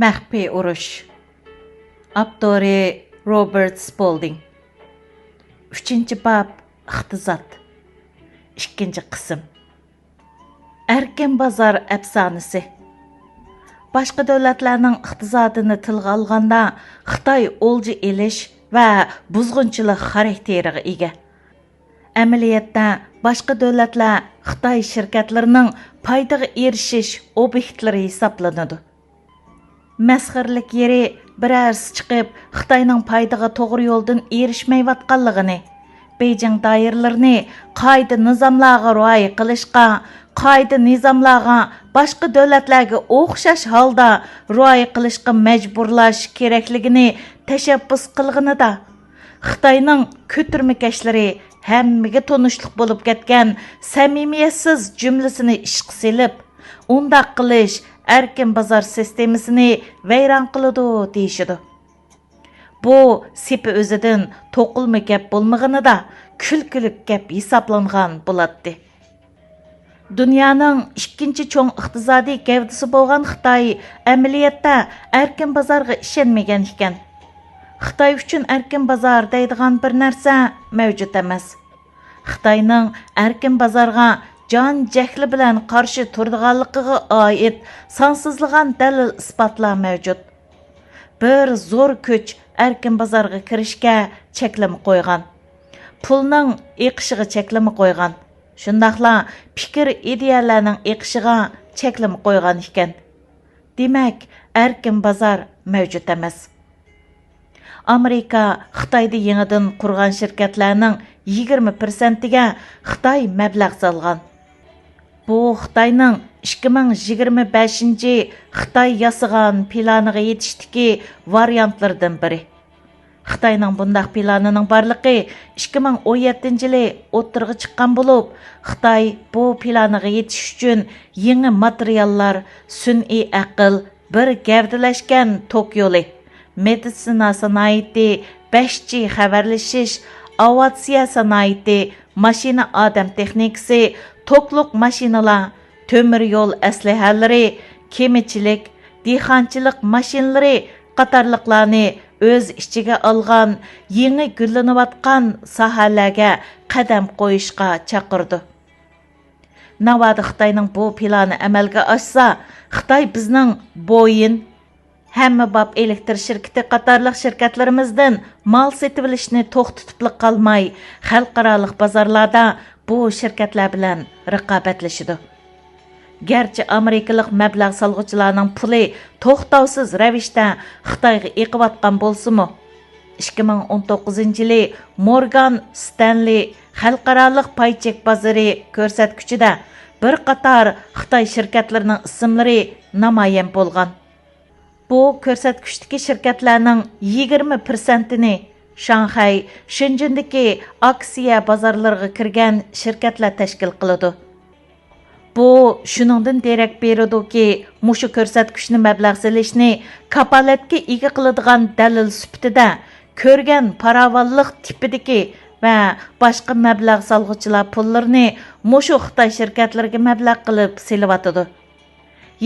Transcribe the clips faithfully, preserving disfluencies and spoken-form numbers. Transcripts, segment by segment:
مەخپىي ئۇرۇش. ئاپتورى: روبېرت سپولدىڭ. ئۈچىنچى باب، ئىقتىساد. ئىككىنچى قىسىم. ئەركىن بازار ئەپسانىسى. باشقا دۆلەتلەرنىڭ ئىقتىسادىنى تىلغا ئالغاندا، خىتاي ئولجا ئېلىش ۋە بۇزغۇنچىلىق خاراكتېرىغا ئىگە. ئەمەلىيەتتە، باشقا دۆلەتلەر خىتاي شىركەتلىرىنىڭ پايدىغا ئېرىشىش ئوبيېكتلىرى ھېسابلىنىدۇ. مەسخىرىلىك يېرى، بىرەرسى چىقىپ، خىتاينىڭ پايدىغا توغرا يولدىن ئېرىشمەيۋاتقانلىقىنى، بېيجىڭ دائىرىلىرىنى قائىدە-نىزاملارغا رىئايە قىلىشقا، قائىدە-نىزاملارغا باشقا دۆلەتلەرگە ئوخشاش ھالدا رىئايە قىلىشقا مەجبۇرلاش كېرەكلىكىنى تەشەببۇس قىلغىنىدا، خىتاينىڭ كۆتۈرمىكەشلىرى ھەممىگە تونۇشلۇق بولۇپ كەتكەن سەمىمىيەتسىز جۈملىسىنى ئىشقا سېلىپ، ئۇنداق قىلىش ئەركىن بازار سىستېمىسىنى ۋەيران قىلىدۇ دېيىشىدۇ. بۇ سېپى ئۆزىدىن توقۇلما گەپ بولمىغىنىدا، كۈلكىلىك گەپ ھېسابلانغان بولاتتى. دۇنيانىڭ ئىككىنچى چوڭ ئىقتىسادىي گەۋدىسى بولغان خىتاي ئەمەلىيەتتە ئەركىن بازارغا ئىشەنمىگەن ئىكەن. خىتاي ئۈچۈن ئەركىن بازار دەيدىغان بىر نەرسە مەۋجۇت ئەمەس. خىتاينىڭ ئەركىن بازارغا جان-جەھلى بىلەن قارشى تۇرىدىغانلىقىغا ئائىت سانسىزلىغان دەلىل-ئىسپاتلار مەۋجۇت. بىر زور كۈچ ئەركىن بازارغا كىرىشكە چەكلىمە قويغان. پۇلنىڭ ئېقىشىغا چەكلىمە قويغان. شۇنداقلا پىكىر-ئىدىيەلەرنىڭ ئېقىشىغا چەكلىمە قويغان ئىكەن. دېمەك، ئەركىن بازار مەۋجۇت ئەمەس. ئامېرىكا خىتايدا يېڭىدىن قۇرغان شىركەتلەرنىڭ يىگىرمە پىرسەنتىگە خىتاي مەبلەغ سالغان. بۇ خىتاينىڭ ئىككى مىڭ يىگىرمە بەشىنچى خىتاي ياسىغان پىلانىغا يېتىشتىكى ۋارىيانتلىرىدىن بىرى. خىتاينىڭ بۇنداق پىلانىنىڭ بارلىقى ئىككى مىڭ ئون يەتتىنچى يىلى ئوتتۇرىغا چىققان بولۇپ، خىتاي بۇ پىلانىغا يېتىش ئۈچۈن يېڭى ماتېرىياللار، سۈنئىي ئەقىل، بىر گەۋدىلەشكەن توك يولى، مېدىتسىنا سانائىتى، بەش جى خەۋەرلىشىش، ئاۋىئاتسىيە سانائىتى، ماشىنا ئادەم تېخنىكىسى، توكلۇق ماشىنىلار، تۆمۈر يول ئەسلىھەلىرى، كېمىچىلىك، دېھقانچىلىق ماشىنىلىرى قاتارلىقلارنى ئۆز ئىچىگە ئالغان يېڭى گۈللىنىۋاتقان ساھەلەرگە قەدەم قويۇشقا چاقىرىدۇ. ناۋادا خىتاينىڭ بۇ پىلانى ئەمەلگە ئاشسا، خىتاي بىزنىڭ بويىن، ھەممە باب ئېلېكتر شىركىتى قاتارلىق شىركەتلىرىمىزدىن مال سېتىۋېلىشنى توختىتىپلا قالماي، خەلقئارالىق بازارلاردا بۇ شىركەتلەر بىلەن رىقابەتلىشىدۇ. گەرچە ئامېرىكىلىق مەبلەغ سالغۇچىلارنىڭ پۇلى توختاۋسىز رەۋىشتە خىتايغا ئېقىۋاتقان بولسىمۇ، ئىككى مىڭ ئون توققۇزىنچى يىلى مورگان ستەنلى خەلقئارالىق پاي چېك بازىرى كۆرسەتكۈچىدە بىر قاتار خىتاي شىركەتلىرىنىڭ ئىسىملىرى نامايان بولغان. بۇ كۆرسەتكۈچتىكى شىركەتلەرنىڭ يىگىرمە پىرسەنتىنى شاڭخەي، شېنجېندىكى ئاكسىيە بازارلىرىغا كىرگەن شىركەتلەر تەشكىل قىلىدۇ. بۇ شۇنىڭدىن دېرەك بېرىدۇكى، مۇشۇ كۆرسەتكۈچنى مەبلەغ سېلىشنى كاپالەتكە ئىگە قىلىدىغان دەلىل سۈپىتىدە كۆرگەن پاراۋانلىق تىپىدىكى ۋە باشقا مەبلەغ سالغۇچىلار پۇللىرىنى مۇشۇ خىتاي شىركەتلىرىگە مەبلەغ قىلىپ سېلىۋاتىدۇ.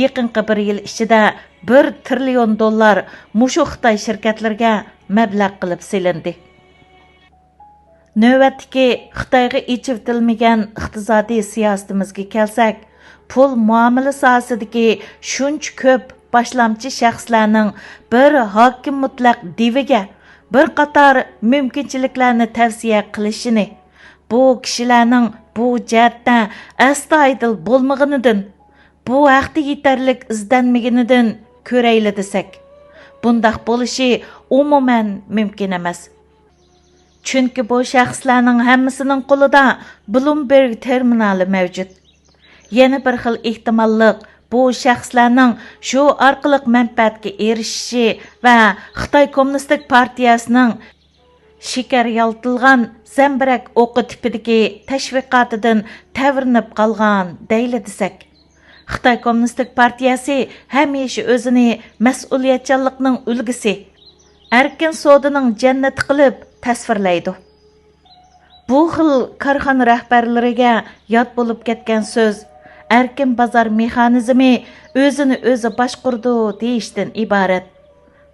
يېقىنقى بىر يىل ئىچىدە بىر تىرىليون دوللار مۇشۇ خىتاي شىركەتلىرىگە مەبلەغ قىلىپ سېلىندى. نۆۋەتتىكى خىتايغا ئېچىۋېتىلمىگەن ئىقتىسادىي سىياسىتىمىزگە كەلسەك، پۇل مۇئامىلە ساھەسىدىكى شۇنچە كۆپ باشلامچى شەخسلەرنىڭ بىر ھاكىم مۇتلەق دېۋىگە بىر قاتار مۇمكىنچىلىكلەرنى تەۋسىيە قىلىشىنى، بۇ كىشىلەرنىڭ بۇ جەھەتتە ئەستايىدىل بولمىغىنىدىن، بۇ ھەقتە يېتەرلىك ئىزدەنمىگىنىدىن كۆرەيلى دېسەك، بۇنداق بولۇشى ئومۇمەن مۇمكىن ئەمەس. چۈنكى بۇ شەخسلەرنىڭ ھەممىسىنىڭ قولىدا بلومبېرگ تېرمىنالى مەۋجۇت. يەنە بىر خىل ئېھتىماللىق، بۇ شەخسلەرنىڭ شۇ ئارقىلىق مەنپەئەتكە ئېرىشىشى ۋە خىتاي كوممۇنىستىك پارتىيەسىنىڭ شېكەر يالتىلغان زەمبىرەك ئوقى تىپىدىكى تەشۋىقاتىدىن تەۋرىنىپ قالغان دەيلى دېسەك. خىتاي كوممۇنىستىك پارتىيەسى ھەمىشە ئۆزىنى مەسئۇلىيەتچانلىقنىڭ ئۈلگىسى، ئەركىن سودىنىڭ جەننىتى قىلىپ تەسۋىرلەيدۇ. بۇ خىل كارخانا رەھبەرلىرىگە يات بولۇپ كەتكەن سۆز، ئەركىن بازار مېخانىزمى ئۆزىنى ئۆزى باشقۇرىدۇ دېيىشتىن ئىبارەت.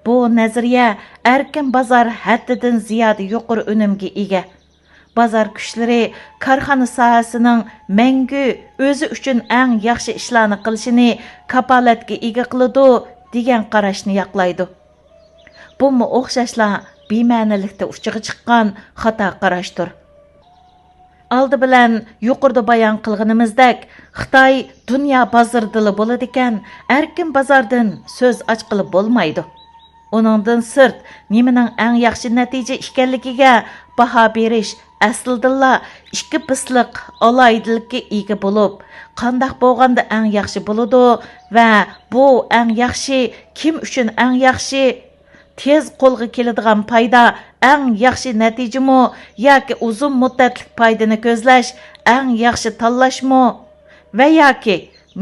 بۇ نەزەرىيە ئەركىن بازار ھەددىدىن زىيادە يۇقىرى ئۈنۈمگە ئىگە. بازار كۈچلىرى كارخانا ساھەسىنىڭ مەڭگۈ ئۆزى ئۈچۈن ئەڭ ياخشى ئىشلارنى قىلىشىنى كاپالەتكە ئىگە قىلىدۇ دېگەن قاراشنى ياقلايدۇ. بۇمۇ ئوخشاشلا بىمەنىلىكتە ئۇچىغا چىققان خاتا قاراشتۇر. ئالدى بىلەن يۇقىرىدا بايان قىلغىنىمىزدەك، خىتاي دۇنيا بازىرىدىلا بولىدىكەن، ئەركىن بازاردىن سۆز ئاچقىلى بولمايدۇ. ئۇنىڭدىن سىرت، نېمىنىڭ ئەڭ ياخشى نەتىجە ئىكەنلىكىگە باھا بېرىش ئەسلىدىنلا ئىككى پىسلىق ئالاھىدىلىككە ئىگە بولۇپ، قانداق بولغاندا ئەڭ ياخشى بولىدۇ ۋە بۇ ئەڭ ياخشى كىم ئۈچۈن ئەڭ ياخشى؟ تېز قولغا كېلىدىغان پايدا ئەڭ ياخشى نەتىجىمۇ ياكى ئۇزۇن مۇددەتلىك پايدىنى كۆزلەش ئەڭ ياخشى تاللاشمۇ؟ ۋە ياكى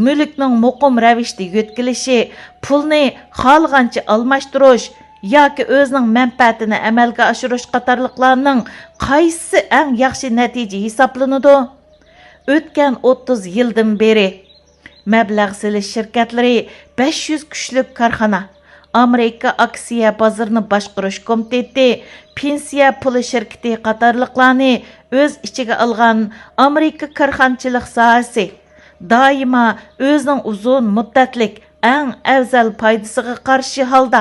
مۈلۈكنىڭ مۇقىم رەۋىشتە يۆتكىلىشى، پۇلنى خالىغانچە ئالماشتۇرۇش ياكى ئۆزىنىڭ مەنپەئەتىنى ئەمەلگە ئاشۇرۇش قاتارلىقلارنىڭ قايسىسى ئەڭ ياخشى نەتىجە ھېسابلىنىدۇ؟ ئۆتكەن ئوتتۇز يىلدىن بېرى مەبلەغ سېلىش شىركەتلىرى بەش يۈز كۈچلۈك كارخانا، ئامېرىكا ئاكسىيە بازىرىنى باشقۇرۇش كومىتېتى، پېنسىيە پۇلى شىركىتى قاتارلىقلارنى ئۆز ئىچىگە ئالغان ئامېرىكا كارخانىچىلىق ساھەسى دائىما ئۆزىنىڭ ئۇزۇن مۇددەتلىك ئەڭ ئەۋزەل پايدىسىغا قارشى ھالدا،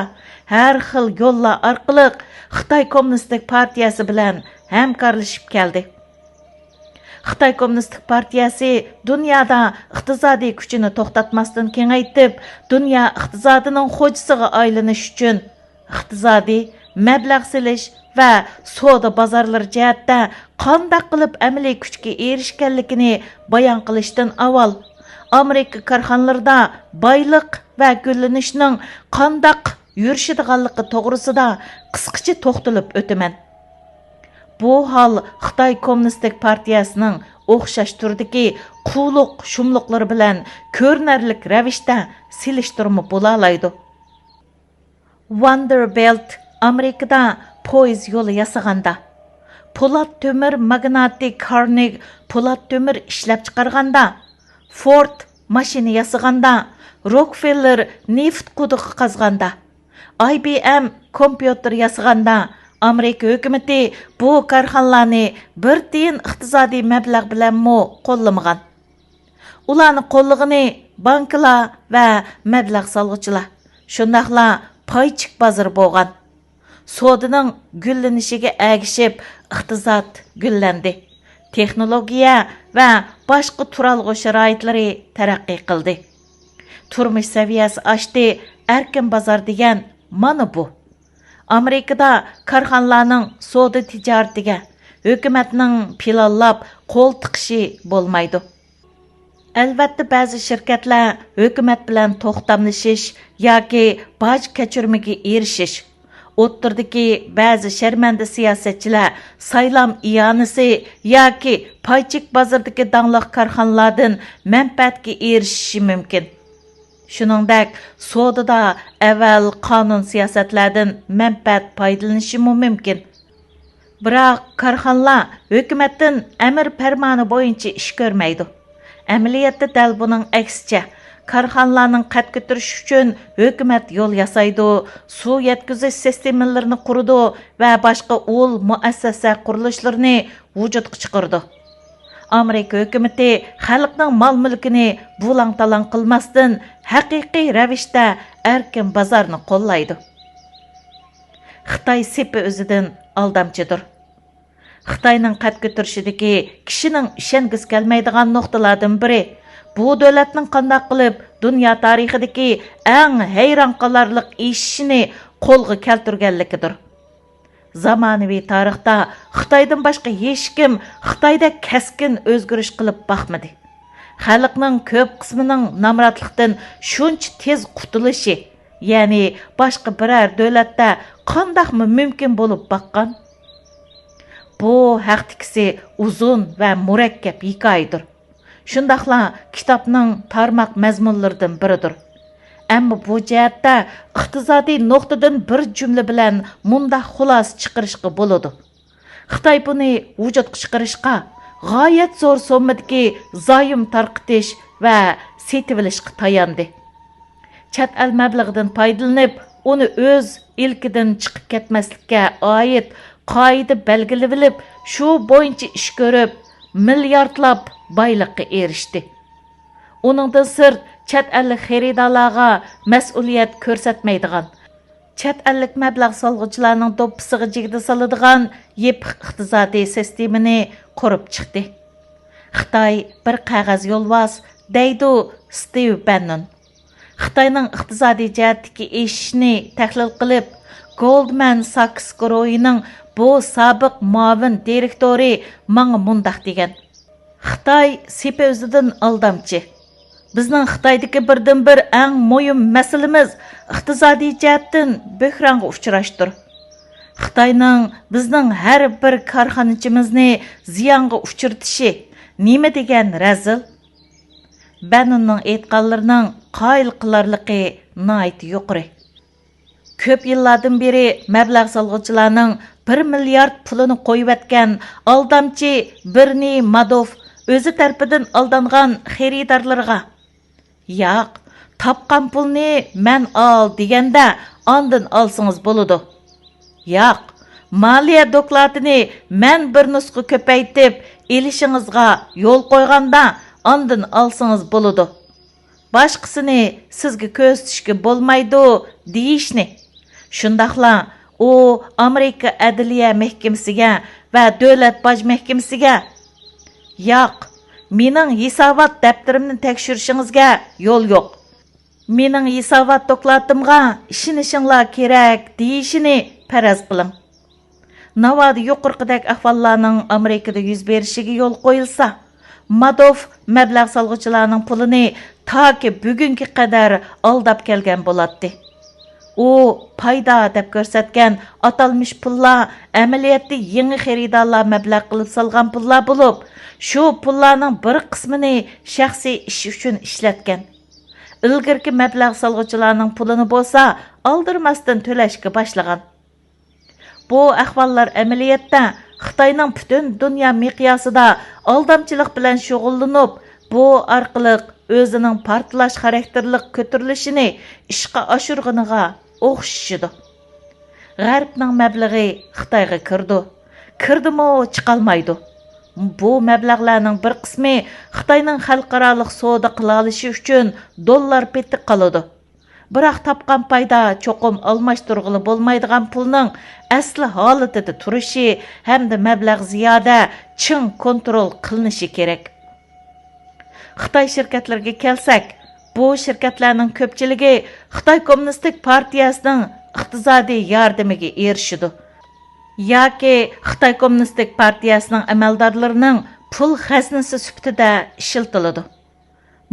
ھەر خىل يوللار ئارقىلىق خىتاي كوممۇنىستىك پارتىيەسى بىلەن ھەمكارلىشىپ كەلدى. خىتاي كوممۇنىستىك پارتىيەسى دۇنيادا ئىقتىسادىي كۈچىنى توختاتماستىن كېڭەيتىپ، دۇنيا ئىقتىسادىنىڭ خوجىسىغا ئايلىنىش ئۈچۈن، ئىقتىسادىي، مەبلەغ سېلىش ۋە سودا بازارلىرى جەھەتتە قانداق قىلىپ ئەمەلىي كۈچكە ئېرىشكەنلىكىنى بايان قىلىشتىن ئاۋۋال، ئامېرىكا كارخانىلىرىدا بايلىق ۋە گۈللىنىشنىڭ قانداق يۈرۈشىدىغانلىقى توغرىسىدا قىسقىچە توختىلىپ ئۆتىمەن. بۇ ھال خىتاي كوممۇنىستىك پارتىيەسىنىڭ ئوخشاش تۈردىكى قۇۋلۇق شۇملۇقلىرى بىلەن كۆرۈنەرلىك رەۋىشتە سېلىشتۇرما بولالايدۇ. ۋاندېربىلت ئامېرىكىدا پويىز يولى ياسىغاندا، پولات تۆمۈر ماگناتى كارنېگ پولات تۆمۈر ئىشلەپچىقارغاندا، فورد ماشىنا ياسىغاندا، روكفېللېر نېفىت قۇدۇقى قازغاندا، ئاي بى ئېم كومپيۇتېر ياسىغاندا، ئامېرىكا ھۆكۈمىتى بۇ كارخانىلارنى بىر تىيىن ئىقتىسادىي مەبلەغ بىلەنمۇ قوللىمىغان. ئۇلارنى قوللىغىنى بانكىلار ۋە مەبلەغ سالغۇچىلار، شۇنداقلا پاي چېك بازىرى بولغان. سودىنىڭ گۈللىنىشىگە ئەگىشىپ ئىقتىساد گۈللەندى. تېخنولوگىيە ۋە باشقا تۇرالغۇ شارائىتلىرى تەرەققىي قىلدى. تۇرمۇش سەۋىيەسى ئاشتى، ئەركىن بازار دېگەن مانا بۇ. ئامېرىكىدا كارخانىلارنىڭ سودا تىجارىتىگە ھۆكۈمەتنىڭ پىلانلاپ قول تىقىشى بولمايدۇ. ئەلۋەتتە، بەزى شىركەتلەر ھۆكۈمەت بىلەن توختاملىشىش ياكى باج كەچۈرمىگە ئېرىشىش، ئوتتۇرىدىكى بەزى شەرمەندە سىياسەتچىلەر سايلام ئىئانىسى ياكى پاي چېك بازىرىدىكى داڭلىق كارخانىلاردىن مەنپەئەتكە ئېرىشىشى مۇمكىن. شۇنىڭدەك، سودىدا ئەۋەل قانۇن سىياسەتلەردىن مەنپەئەت پايدىلىنىشىمۇ مۇمكىن. بىراق، كارخانىلار ھۆكۈمەتتىن ئەمىر پەرمانى بويىچە ئىش كۆرمەيدۇ. ئەمەلىيەتتە دەل بۇنىڭ ئەكسىچە، كارخانىلارنىڭ قەد كۆتۈرۈشى ئۈچۈن ھۆكۈمەت يول ياسايدۇ، سۇ يەتكۈزۈش سىستېمىلىرىنى قۇرىدۇ ۋە باشقا ئۇل مۇئەسسەسە قۇرۇلۇشلىرىنى ۋۇجۇدقا چىقىرىدۇ. ئامېرىكا ھۆكۈمىتى خەلقنىڭ مال-مۈلكىنى بۇلاڭ-تالاڭ قىلماستىن، ھەقىقىي رەۋىشتە ئەركىن بازارنى قوللايدۇ. خىتاي سېپى ئۆزىدىن ئالدامچىدۇر. خىتاينىڭ قەد كۆتۈرۈشىدىكى كىشىنىڭ ئىشەنگۈسى كەلمەيدىغان نۇقتىلاردىن بىرى، بۇ دۆلەتنىڭ قانداق قىلىپ دۇنيا تارىخىدىكى ئەڭ ھەيران قالارلىق ئېشىشىنى قولغا كەلتۈرگەنلىكىدۇر. زامانىۋى تارىختا خىتايدىن باشقا ھېچكىم خىتايدەك كەسكىن ئۆزگىرىش قىلىپ باقمىدى. خەلقنىڭ كۆپ قىسمىنىڭ نامراتلىقتىن شۇنچە تېز قۇتۇلۇشى، يەنى باشقا بىرەر دۆلەتتە قانداقمۇ مۇمكىن بولۇپ باققان؟ بۇ ھەقتىكىسى ئۇزۇن ۋە مۇرەككەپ ھېكايىدۇر. شۇنداقلا كىتابنىڭ تارماق مەزمۇنلىرىدىن بىرىدۇر. ئەمما بۇ جەھەتتە ئىقتىسادىي نۇقتىدىن بىر جۈملە بىلەن مۇنداق خۇلاسە چىقىرىشقا بولىدۇ. خىتاي بۇنى ۋۇجۇدقا چىقىرىشقا غايەت زور سوممىدىكى زايوم تارقىتىش ۋە سېتىۋېلىشقا تاياندى. چەت ئەل مەبلىغىدىن پايدىلىنىپ، ئۇنى ئۆز ئىلكىدىن چىقىپ كەتمەسلىككە ئائىت قائىدە بەلگىلىۋېلىپ، شۇ بويىچە ئىش كۆرۈپ، مىلياردلاپ بايلىققا ئېرىشتى. ئۇنىڭدىن سىرت، چەت ئەللىك خېرىدارلارغا مەسئۇلىيەت كۆرسەتمەيدىغان، چەت ئەللىك مەبلەغ سالغۇچىلارنىڭ دوپپىسىغا جىگدە سالىدىغان يېپىق ئىقتىسادىي سىستېمىنى قۇرۇپ چىقتى. خىتاي بىر قەغەز يولۋاس، دەيدۇ ستىۋ بەننون. خىتاينىڭ ئىقتىسادىي جەھەتتىكى ئېشىشىنى تەھلىل قىلىپ، گولدمەن ساكس گۇرۇھىنىڭ بۇ سابىق مۇئاۋىن دىرېكتورى ماڭا مۇنداق دېگەن: «خىتاي سېپى ئۆزىدىن ئالدامچى. بىزنىڭ خىتايدىكى بىردىنبىر ئەڭ مۇھىم مەسىلىمىز ئىقتىسادىي جەھەتتىن بۆھرانغا ئۇچراشتۇر. خىتاينىڭ بىزنىڭ ھەر بىر كارخانىچىمىزنى زىيانغا ئۇچرىتىشى نېمە دېگەن رەزىل؟» بەننوننىڭ ئېيتقانلىرىنىڭ قايىل قىلارلىقى ناھايىتى يۇقىرى. كۆپ يىللاردىن بېرى مەبلەغ سالغۇچىلارنىڭ بىر مىليارد پۇلىنى قويۇۋەتكەن ئالدامچى بېرنى مادوف ئۆزى تەرىپىدىن ئالدانغان خېرىدارلىرىغا: «ياق، تاپقان پۇلنى مەن ئال» دېگەندە، ئاندىن ئالسىڭىز بولىدۇ. «ياق، مالىيە دوكلاتىنى مەن بىر نۇسخا كۆپەيتىپ ئېلىشىڭىزغا يول قويغاندا، ئاندىن ئالسىڭىز بولىدۇ. باشقىسىنى سىزگە كۆرسىتىشكە بولمايدۇ» دېيىشنى، شۇنداقلا ئۇ ئامېرىكا ئەدلىيە مەھكىمىسىگە ۋە دۆلەت باج مەھكىمىسىگە: «ياق، مېنىڭ ھېسابات دەپتىرىمنى تەكشۈرۈشىڭىزگە يول يوق. مېنىڭ ھېسابات دوكلاتىمغا ئىشىنىشىڭلار كېرەك» دېيىشىنى پەرەز قىلىڭ. ناۋادا يۇقىرىقىدەك ئەھۋاللارنىڭ ئامېرىكىدا يۈز بېرىشىگە يول قويۇلسا، مادوف مەبلەغ سالغۇچىلارنىڭ پۇلىنى تاكى بۈگۈنگە قەدەر ئالداپ كەلگەن بولاتتى. ئۇ پايدا دەپ كۆرسەتكەن ئاتالمىش پۇللار ئەمەلىيەتتە يېڭى خېرىدارلار مەبلەغ قىلىپ سالغان پۇللار بولۇپ، شۇ پۇللارنىڭ بىر قىسمىنى شەخسىي ئىش ئۈچۈن ئىشلەتكەن. ئىلگىرىكى مەبلەغ سالغۇچىلارنىڭ پۇلىنى بولسا ئالدىرىماستىن تۆلەشكە باشلىغان. بۇ ئەھۋاللار ئەمەلىيەتتە خىتاينىڭ پۈتۈن دۇنيا مىقياسىدا ئالدامچىلىق بىلەن شۇغۇللىنىپ، بۇ ئارقىلىق ئۆزىنىڭ پارتلاش خاراكتېرلىق كۆتۈرۈلۈشىنى ئىشقا ئاشۇرغىنىغا ئوخشىشىدۇ. غەربنىڭ مەبلىغى خىتايغا كىرىدۇ، كىردىمۇ چىقالمايدۇ. بۇ مەبلەغلەرنىڭ بىر قىسمى خىتاينىڭ خەلقئارالىق سودا قىلالىشى ئۈچۈن دوللار پېتى قالىدۇ. بىراق تاپقان پايدا چوقۇم ئالماشتۇرغىلى بولمايدىغان پۇلنىڭ ئەسلى ھالىتىدە تۇرۇشى ھەمدە مەبلەغ زىيادە چىڭ كونترول قىلىنىشى كېرەك. خىتاي شىركەتلىرىگە كەلسەك، بۇ شىركەتلەرنىڭ كۆپچىلىكى خىتاي كوممۇنىستىك پارتىيەسىنىڭ ئىقتىسادىي ياردىمىگە ئېرىشىدۇ ياكى خىتاي كوممۇنىستىك پارتىيەسىنىڭ ئەمەلدارلىرىنىڭ پۇل خەزنىسى سۈپىتىدە ئىشلىتىلىدۇ.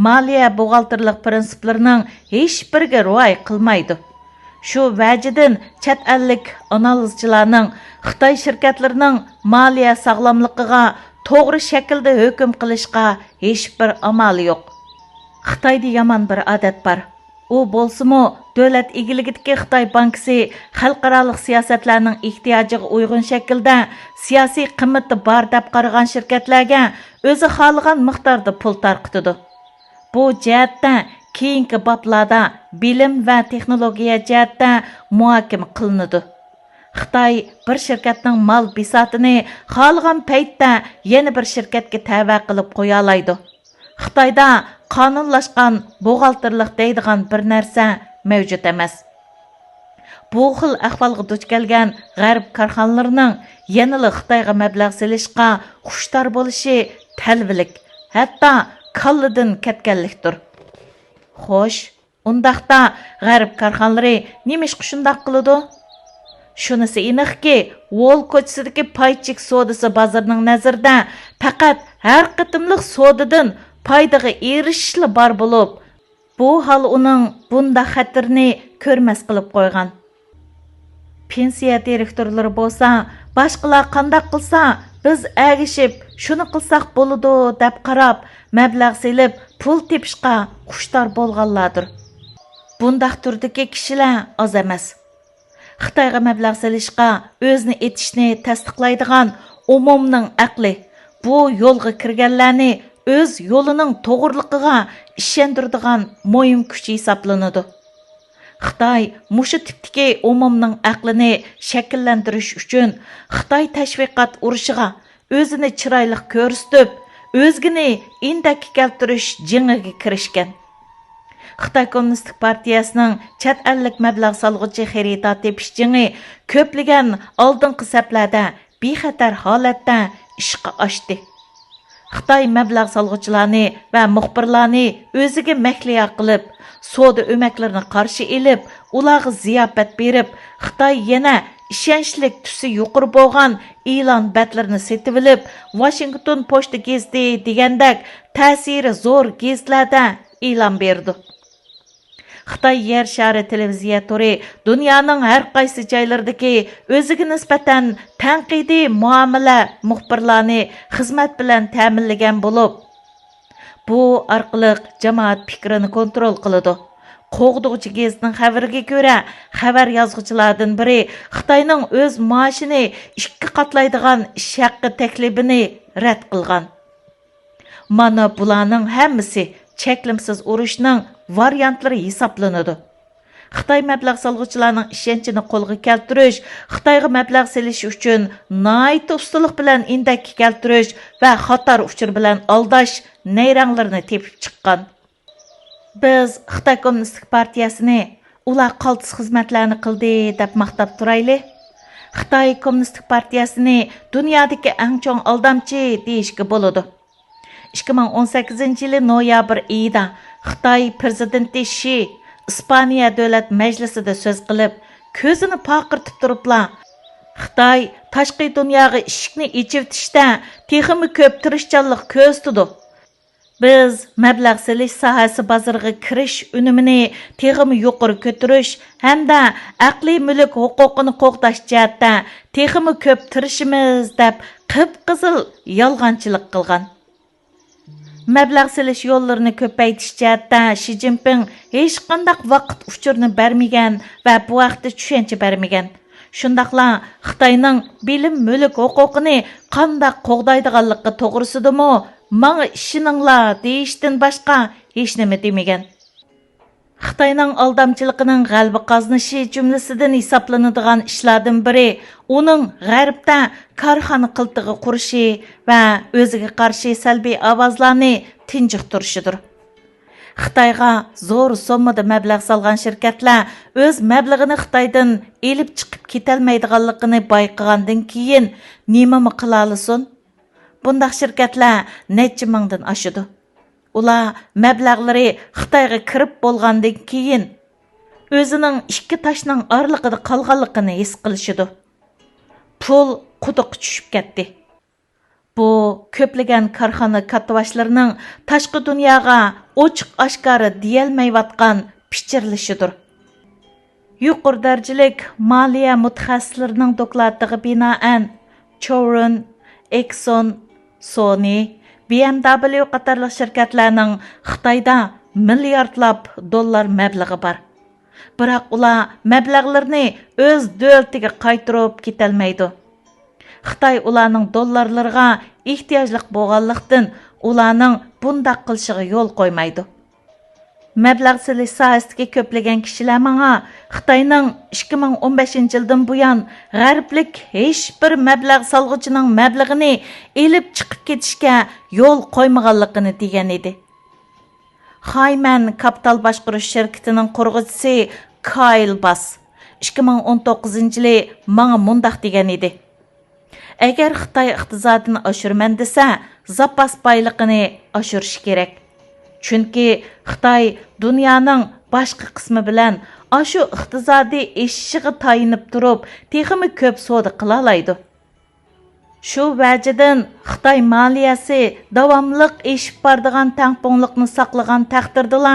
مالىيە بوغالتىرلىق پىرىنسىپلىرىنىڭ ھېچبىرىگە رىئايە قىلمايدۇ. شۇ ۋەجىدىن چەت ئەللىك ئانالىزچىلارنىڭ خىتاي شىركەتلىرىنىڭ مالىيە ساغلاملىقىغا توغرا شەكىلدە ھۆكۈم قىلىشقا ھېچبىر ئامالى يوق. خىتايدا يامان بىر ئادەت بار. ئۇ بولسىمۇ، دۆلەت ئىگىلىكىدىكى خىتاي بانكىسى خەلقئارالىق سىياسەتلەرنىڭ ئېھتىياجىغا ئۇيغۇن شەكىلدە سىياسىي قىممىتى بار دەپ قارىغان شىركەتلەرگە ئۆزى خالىغان مىقداردا پۇل تارقىتىدۇ. بۇ جەھەتتە كېيىنكى بابلاردا بىلىم ۋە تېخنولوگىيە جەھەتتە مۇھاكىمە قىلىنىدۇ. خىتاي بىر شىركەتنىڭ مال بىساتىنى خالىغان پەيتتە يەنە بىر شىركەتكە تەۋە قىلىپ قويالايدۇ. خىتايدا قانۇنلاشقان بوغالتىرلىق دەيدىغان بىر نەرسە مەۋجۇت ئەمەس. بۇ خىل ئەھۋالغا دۇچ كەلگەن غەرب كارخانىلىرىنىڭ يەنىلا خىتايغا مەبلەغ سېلىشقا خۇشتار بولۇشى تەلۋىلىك، ھەتتا كاللىدىن كەتكەنلىكتۇر. خوش، ئۇنداقتا غەرب كارخانىلىرى نېمىشقا شۇنداق قىلىدۇ؟ شۇنىسى ئېنىقكى، ۋول كوچىسىدىكى پاي چېك سودىسى بازىرىنىڭ نەزىرىدە پەقەت ھەر قېتىملىق سودىدىن پايدىغا ئېرىشىشلا بار بولۇپ، بۇ ھال ئۇنىڭ بۇنداق خەتىرىنى كۆرمەس قىلىپ قويغان. پېنسىيە دىرېكتورلىرى بولسا، باشقىلار قانداق قىلسا، بىز ئەگىشىپ شۇنى قىلساق بولىدۇ دەپ قاراپ، مەبلەغ سېلىپ پۇل تېپىشقا خۇشتار بولغانلاردۇر. بۇنداق تۈردىكى كىشىلەر ئاز ئەمەس. خىتايغا مەبلەغ سېلىشقا ئۆزىنى ئېتىشنى تەستىقلايدىغان ئومۇمنىڭ ئەقلى بۇ يولغا كىرگەنلەرنى ئۆز يولىنىڭ توغرىلىقىغا ئىشەندۈرىدىغان مۇھىم كۈچ ھېسابلىنىدۇ. خىتاي مۇشۇ تىپتىكى ئومۇمنىڭ ئەقلىنى شەكىللەندۈرۈش ئۈچۈن خىتاي تەشۋىقات ئۇرۇشىغا ئۆزىنى چىرايلىق كۆرسىتىپ، ئۆزگىنى ئىندەككە كەلتۈرۈش جېڭىگە كىرىشكەن. خىتاي كوممۇنىستىك پارتىيەسىنىڭ چەت ئەللىك مەبلەغ سالغۇچى خېرىدار تېپىش جېڭى كۆپلىگەن ئالدىنقى سەپلەردە بىخەتەر ھالەتتە ئىشقا ئاشتى. خىتاي مەبلەغ سالغۇچىلارنى ۋە مۇخبىرلارنى ئۆزىگە مەھلىيا قىلىپ، سودا ئۆمەكلىرىنى قارشى ئېلىپ، ئۇلارغا زىياپەت بېرىپ، خىتاي يەنە ئىشەنچلىك تۈسى يۇقىرى بولغان ئېلان بەتلىرىنى سېتىۋېلىپ، ۋاشىنگتون پوچتا گېزىتى دېگەندەك تەسىرى زور گېزىتلەردە ئېلان بېرىدۇ. خىتاي يەر شارى تېلېۋىزىيە تورى دۇنيانىڭ ھەر قايسى جايلىرىدىكى ئۆزىگە نىسبەتەن تەنقىدىي مۇئامىلە مۇخبىرلارنى خىزمەت بىلەن تەمىنلىگەن بولۇپ، بۇ ئارقىلىق جامائەت پىكرىنى كونترول قىلىدۇ. قوغدىغۇچى گېزىتنىڭ خەۋىرىگە كۆرە، خەۋەر يازغۇچىلاردىن بىرى خىتاينىڭ ئۆز مائاشىنى ئىككى قاتلايدىغان ئىش ھەققى تەكلىپىنى رەت قىلغان. مانا بۇلارنىڭ ھەممىسى چەكلىمىسىز ئۇرۇشنىڭ ۋارىيانتلىرى ھېسابلىنىدۇ. خىتاي مەبلەغ سالغۇچىلارنىڭ ئىشەنچىنى قولغا كەلتۈرۈش، خىتايغا مەبلەغ سېلىش ئۈچۈن ناھايىتى ئۇستىلىق بىلەن ئىندەككە كەلتۈرۈش ۋە خاتار ئۇچۇرى بىلەن ئالداش نەيرەڭلىرىنى تېپىپ چىققان. بىز خىتاي كوممۇنىستىك پارتىيەسىنى ئۇلار قالتىس خىزمەتلەرنى قىلدى دەپ ماختاپ تۇرايلى. خىتاي كوممۇنىستىك پارتىيەسىنى دۇنيادىكى ئەڭ چوڭ ئالدامچى دېيىشكە بولىدۇ. ئىككى مىڭ ئون سەككىزىنچى يىلى نويابىر ئېيىدا خىتاي پىرېزىدېنتى شى ئىسپانىيە دۆلەت مەجلىسىدە سۆز قىلىپ، كۆزىنى پارقىرىتىپ تۇرۇپلا، خىتاي تاشقى دۇنياغا ئىشىكنى ئېچىۋېتىشتە تېخىمۇ كۆپ تىرىشچانلىق كۆرسىتىدۇ. بىز مەبلەغ سېلىش ساھەسى بازىرىغا كىرىش ئۈنۈمىنى تېخىمۇ يۇقىرى كۆتۈرۈش ھەمدە ئەقلىي مۈلۈك ھوقۇقىنى قوغداش جەھەتتە تېخىمۇ كۆپ تىرىشىمىز، دەپ قىپقىزىل يالغانچىلىق قىلغان. مەبلەغ سېلىش يوللىرىنى كۆپەيتىش جەھەتتە شى جىنپىڭ ھېچقانداق ۋاقىت ئۇچۇرىنى بەرمىگەن ۋە بۇ ھەقتە چۈشەنچە بەرمىگەن. شۇنداقلا خىتاينىڭ بىلىم مۈلۈك ھوقۇقىنى قانداق قوغدايدىغانلىقى توغرىسىدىمۇ «ماڭا ئىشىنىڭلار» دېيىشتىن باشقا ھېچنېمە دېمىگەن. خىتاينىڭ ئالدامچىلىقىنىڭ غەلىبە قازىنىشى جۈملىسىدىن ھېسابلىنىدىغان ئىشلاردىن بىرى، ئۇنىڭ غەربتە كارخانا قىلتىقى قۇرۇشى ۋە ئۆزىگە قارشى سەلبىي ئاۋازلارنى تىنجىقتۇرۇشىدۇر. خىتايغا زور سوممىدا مەبلەغ سالغان شىركەتلەر ئۆز مەبلىغىنى خىتايدىن ئېلىپ چىقىپ كېتەلمەيدىغانلىقىنى بايقىغاندىن كېيىن نېمىمۇ قىلالىسۇن؟ بۇنداق شىركەتلەر نەچچە مىڭدىن ئاشىدۇ. ئۇلار مەبلەغلىرى خىتايغا كىرىپ بولغاندىن كېيىن، ئۆزىنىڭ ئىككى تاشنىڭ ئارىلىقىدا قالغانلىقىنى ھېس قىلىشىدۇ. پۇل قۇدۇققا چۈشۈپ كەتتى. بۇ كۆپلىگەن كارخانا كاتتىباشلىرىنىڭ تاشقى دۇنياغا ئوچۇق-ئاشكارا دېيەلمەيۋاتقان پىچىرلىشىدۇر. يۇقىرى دەرىجىلىك مالىيە مۇتەخەسسىسلىرىنىڭ دوكلاتىغا بىنائەن، چوۋرون، ئېكسون، سونى، بى ئېم دابليۇ قاتارلىق شىركەتلەرنىڭ خىتايدا مىلياردلاپ دوللار مەبلىغى بار. بىراق ئۇلار مەبلەغلىرىنى ئۆز دۆلىتىگە قايتۇرۇپ كېتەلمەيدۇ. خىتاي ئۇلارنىڭ دوللارلىرىغا ئېھتىياجلىق بولغانلىقتىن، ئۇلارنىڭ بۇنداق قىلىشىغا يول قويمايدۇ. مەبلەغ سېلىش ساھەسىدىكى كۆپلىگەن كىشىلەر ماڭا خىتاينىڭ ئىككى مىڭ ئون بەشىنچى يىلدىن بۇيان غەربلىك ھېچبىر مەبلەغ سالغۇچىنىڭ مەبلىغىنى ئېلىپ چىقىپ كېتىشكە يول قويمىغانلىقىنى دېگەن ئىدى. خايمەن كاپىتال باشقۇرۇش شىركىتىنىڭ قۇرغۇچىسى كايل باس ئىككى مىڭ ئون توققۇزىنچى يىلى ماڭا مۇنداق دېگەن ئىدى: «ئەگەر خىتاي ئىقتىسادىنى ئاشۇرىمەن دېسە، زاپاس بايلىقىنى ئاشۇرۇشى كېرەك. چۈنكى خىتاي دۇنيانىڭ باشقا قىسمى بىلەن ئاشۇ ئىقتىسادىي ئېشىشىغا تايىنىپ تۇرۇپ، تېخىمۇ كۆپ سودا قىلالايدۇ.» شۇ ۋەجىدىن خىتاي مالىيەسى داۋاملىق ئېشىپ بارىدىغان تەڭپۇڭلۇقنى ساقلىغان تەقدىردىلا،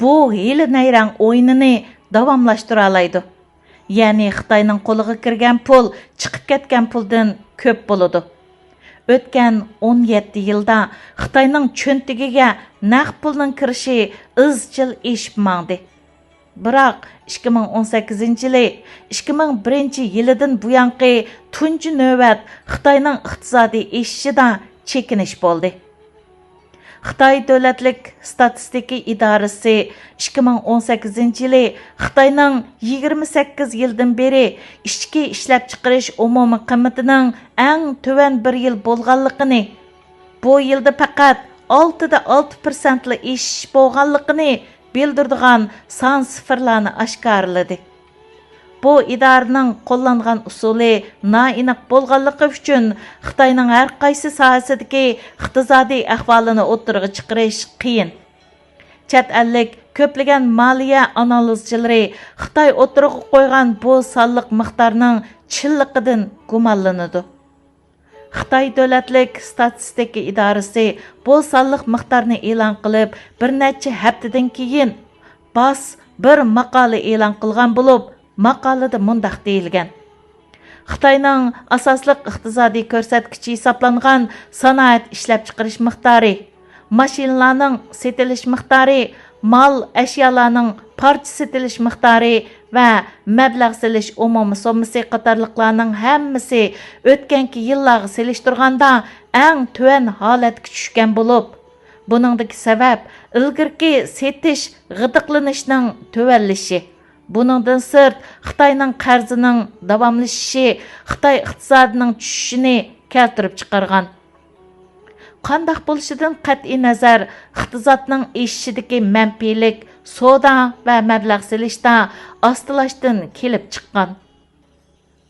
بۇ ھىيلە نەيرەڭ ئويۇنىنى داۋاملاشتۇرالايدۇ. يەنى خىتاينىڭ قولىغا كىرگەن پۇل چىقىپ كەتكەن پۇلدىن كۆپ بولىدۇ. ئۆتكەن ئون يەتتە يىلدا خىتاينىڭ چۆنتىكىگە نەق پۇلنىڭ كىرىشى ئىزچىل ئېشىپ ماڭدى. بىراق، ئىككى مىڭ ئون سەككىزىنچى يىلى، ئىككى مىڭ بىرىنچى يىلىدىن بۇيانقى تۇنجى نۆۋەت خىتاينىڭ ئىقتىسادىي ئېشىشىدا چېكىنىش بولدى. خىتاي دۆلەتلىك ستاتىستىكا ئىدارىسى ئىككى مىڭ ئون سەككىزىنچى يىلى خىتاينىڭ يىگىرمە سەككىز يىلدىن بېرى ئىچكى ئىشلەپچىقىرىش ئومۇمىي قىممىتىنىڭ ئەڭ تۆۋەن بىر يىل بولغانلىقىنى، بۇ يىلدا پەقەت ئالتە دە ئالتە پىرسەنتلا ئېشىش بولغانلىقىنى بىلدۈرىدىغان سان سىفىرلارنى ئاشكارىلىدى. بۇ ئىدارىنىڭ قوللانغان ئۇسۇلى نائېنىق بولغانلىقى ئۈچۈن، خىتاينىڭ ھەر قايسى ساھەسىدىكى ئىقتىسادىي ئەھۋالىنى ئوتتۇرىغا چىقىرىش قىيىن. چەت ئەللىك كۆپلىگەن مالىيە ئانالىزچىلىرى خىتاي ئوتتۇرىغا قويغان بۇ سانلىق مىقدارنىڭ چىنلىقىدىن گۇمانلىنىدۇ. خىتاي دۆلەتلىك ستاتىستىكا ئىدارىسى بۇ سانلىق مىقدارنى ئېلان قىلىپ، بىر نەچچە ھەپتىدىن كېيىن، باس بىر ماقالە ئېلان قىلغان بولۇپ، ماقالىدە مۇنداق دېيىلگەن: خىتاينىڭ ئاساسلىق ئىقتىسادىي كۆرسەتكۈچى ھېسابلانغان سانائەت ئىشلەپچىقىرىش مىقدارى، ماشىنىلارنىڭ سېتىلىش مىقدارى، مال ئەشيالارنىڭ پارچە سېتىلىش مىقدارى ۋە مەبلەغ سېلىش ئومۇمىي سوممىسى قاتارلىقلارنىڭ ھەممىسى ئۆتكەنكى يىللارغا سېلىشتۇرغاندا ئەڭ تۆۋەن ھالەتكە چۈشكەن بولۇپ، بۇنىڭدىكى سەۋەب ئىلگىرىكى سېتىش غىدىقلىنىشنىڭ تۆۋەنلىشى. بۇنىڭدىن سىرت، خىتاينىڭ قەرزىنىڭ داۋاملىشىشى خىتاي ئىقتىسادىنىڭ چۈشۈشىنى كەلتۈرۈپ چىقارغان. قانداق بولۇشىدىن قەتئىينەزەر، ئىقتىسادنىڭ ئېشىشىدىكى مەنپىيلىك سودا ۋە مەبلەغ سېلىشتا ئاستىلاشتىن كېلىپ چىققان.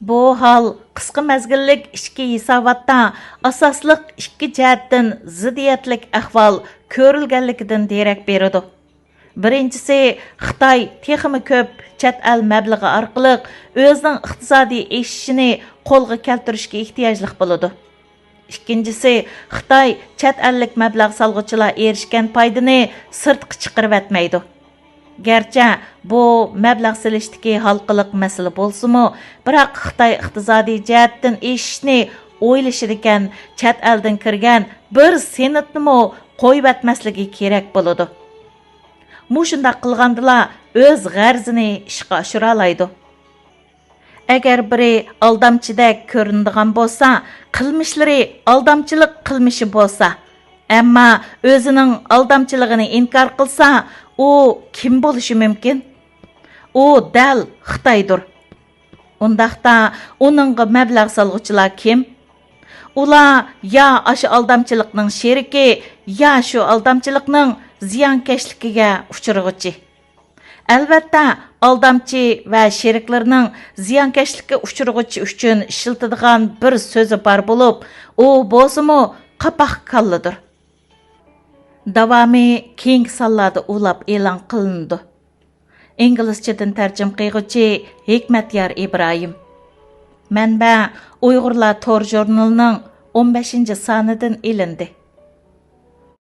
بۇ ھال قىسقا مەزگىللىك ئىچكى ھېساباتتا ئاساسلىق ئىككى جەھەتتىن زىددىيەتلىك ئەھۋال كۆرۈلگەنلىكىدىن دېرەك بېرىدۇ. بىرىنچىسى، خىتاي تېخىمۇ كۆپ چەت ئەل مەبلىغى ئارقىلىق ئۆزىنىڭ ئىقتىسادىي ئېشىشىنى قولغا كەلتۈرۈشكە ئېھتىياجلىق بولىدۇ. ئىككىنچىسى، خىتاي چەت ئەللىك مەبلەغ سالغۇچىلار ئېرىشكەن پايدىنى سىرتقا چىقىرىۋەتمەيدۇ. گەرچە بۇ مەبلەغ سېلىشتىكى ھالقىلىق مەسىلە بولسىمۇ، بىراق خىتاي ئىقتىسادىي جەھەتتىن ئېشىشنى ئويلىشىدىكەن، چەت ئەلدىن كىرگەن بىر سېنتنىمۇ قويۇۋەتمەسلىكى كېرەك بولىدۇ. مۇشۇنداق قىلغاندىلا ئۆز غەرىزىنى ئىشقا ئاشۇرالايدۇ. ئەگەر بىرى ئالدامچىدەك كۆرۈنىدىغان بولسا، قىلمىشلىرى ئالدامچىلىق قىلمىشى بولسا، ئەمما ئۆزىنىڭ ئالدامچىلىقىنى ئىنكار قىلسا، ئۇ كىم بولۇشى مۇمكىن؟ ئۇ دەل خىتايدۇر. ئۇنداقتا ئۇنىڭغا مەبلەغ سالغۇچىلار كىم؟ ئۇلار يا ئاشۇ ئالدامچىلىقنىڭ شېرىكى، يا شۇ ئالدامچىلىقنىڭ زىيانكەشلىكىگە ئۇچرىغۇچى. ئەلۋەتتە، ئالدامچى ۋە شېرىكلىرىنىڭ زىيانكەشلىككە ئۇچرىغۇچى ئۈچۈن ئىشلىتىدىغان بىر سۆزى بار بولۇپ، ئۇ بولسىمۇ قاپاق كاللىدۇر. داۋامى كېيىنكى سانلاردا ئۇلاپ ئېلان قىلىنىدۇ. ئىنگلىزچىدىن تەرجىمە قىلغۇچى ھېكمەتيار ئىبراھىم. مەنبە: ئۇيغۇرلار تور ژۇرنىلىنىڭ ئون بەشىنچى سانىدىن ئېلىندى.